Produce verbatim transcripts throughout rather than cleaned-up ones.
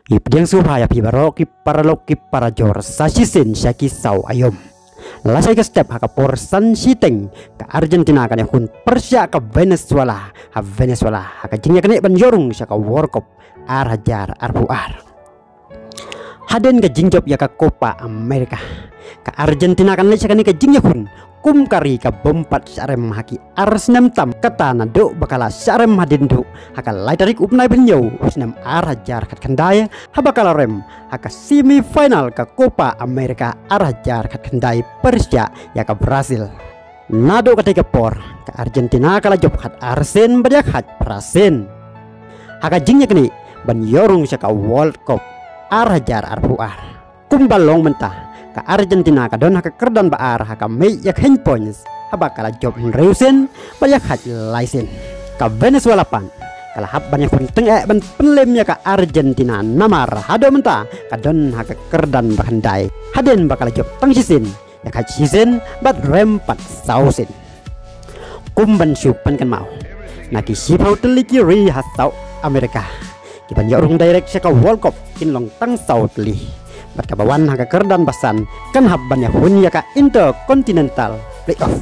Ki pdiang sngewbha ïa phi baroh ki paralok ki parajor, sa shisien sha ki saw aïom. Lashai ka step ha ka por san shiteng ka Argentina kan ïakhun pyrshah ka Venezuela ha Venezuela ha ka jingïaknieh ban ïoh rung sha ka World Cup ar hajar arphew ar. Hadien ka jingjop ïa ka Copa America, ka Argentina kan leit sha kane ka jingïakhun kum ka ri ka bym pat shah rem ha ki ar snem tam, kata naduh ba ka la shah rem hadien duh ha ka lai tarik u bnai ba hynñiew u snem ar hajar khatkhyndai, haba ka la rem ha ka semi final ka Copa America ar hajar khatkhyndai pyrshah ïa ka Brazil. Naduh katei ka por ka Argentina ka la jop khatar sien bad ïakhait phra sien ha ka jingïaknieh ban ïoh rung sha ka World Cup ar hajar arphew ar. Kumba long mynta, ka Argentina ka don ha ka kyrdan ba ar ha ka miej ïakheiñ points haba ka la jop hynriew sien bad ïakhait lai sien. Ka Venezuela pat ka la hap ban ïakhun tyngeh ban pynlem ïa ka Argentina namar haduh mynta ka don ha ka kyrdan ba khyndai hadien ba ka la jop tang shisien, ïakhait shisien bad rem pat saw sien. Kum ban shu pynkynmaw, na ki shiphew tylli ki ri ha South America, ki ban ïoh rung direct sha ka World Cup kin long tang saw tylli, bad kaba wan ha ka kyrdan ba san kan hap ban ïakhun ïa ka Intercontinental Playoff.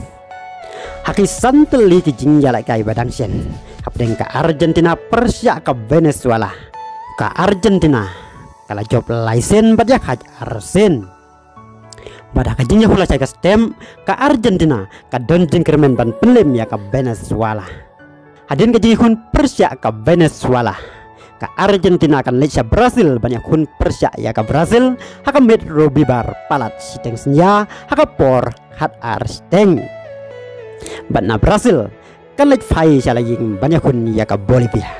Ha ki san tylli ki jingïalehkai ba dang shen hapdeng ka Argentina pyrshah ka Venezuela, ka Argentina ka la jop lai sien bad ïakhait ar sien. Bad ha ka jingïakhun lashai ka step, ka Argentina ka don jingkyrmen ban pynlem ïa ka Venezuela. Hadien ka jingïakhun pyrshah ka Venezuela, ka Argentina kan leit sha Brazil ban ïakhun pyrshah ïa ka Brazil ha ka miet Rowbibar palat shiteng synñia ha ka por khatar shiteng. Bad na Brazil kan leit phai sha la ïing ban ïakhun ïa ka Bolivia.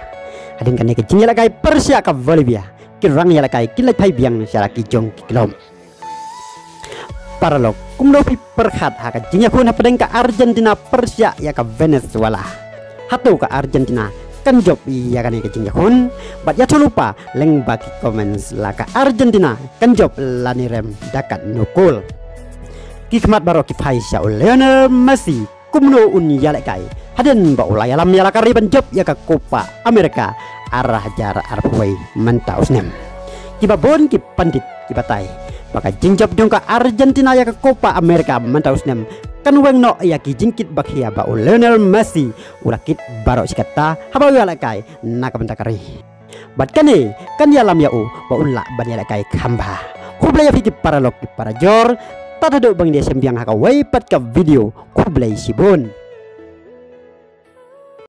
Hadien kane ka jingïalehkai pyrshah ka Bolivia, ki rangïalehkai kin leit phai biang sha la ki jong ki club. Paralok, kumno phi pyrkhat ha ka jingïakhun hapdeng ka Argentina pyrshah ïa ka Venezuela? Hato ka Argentina kan jop ïa kane ka jingïakhun? Bad ïathuh lypa lyngba ki comments, la ka Argentina kan jop lane rem da katno kol. Ki khmat baroh ki phai sha u Lionel Messi, kumno un ïalehkai hadien ba u la ïalam ïa la ka ri ban jop ïa ka Copa America ar hajar arphew wei mynta u snem. Kiba bun ki pandit ki batai ba ka jingjop jong ka Argentina ïa ka Copa America mynta u snem kan weng noh ïa ki jingkit ba khia ba u Lionel Messi u la kit baroh shi katta haba u ïalehkai na ka bynta ka ri. Bad kane kan ïalam ïa u ba un lah ban ïalehkai kham bha. Khublei ïa phi ki paralok ki parajor, tad haduh ba ngin ïashem biang ha kawei pat ka video. Khublei shibun.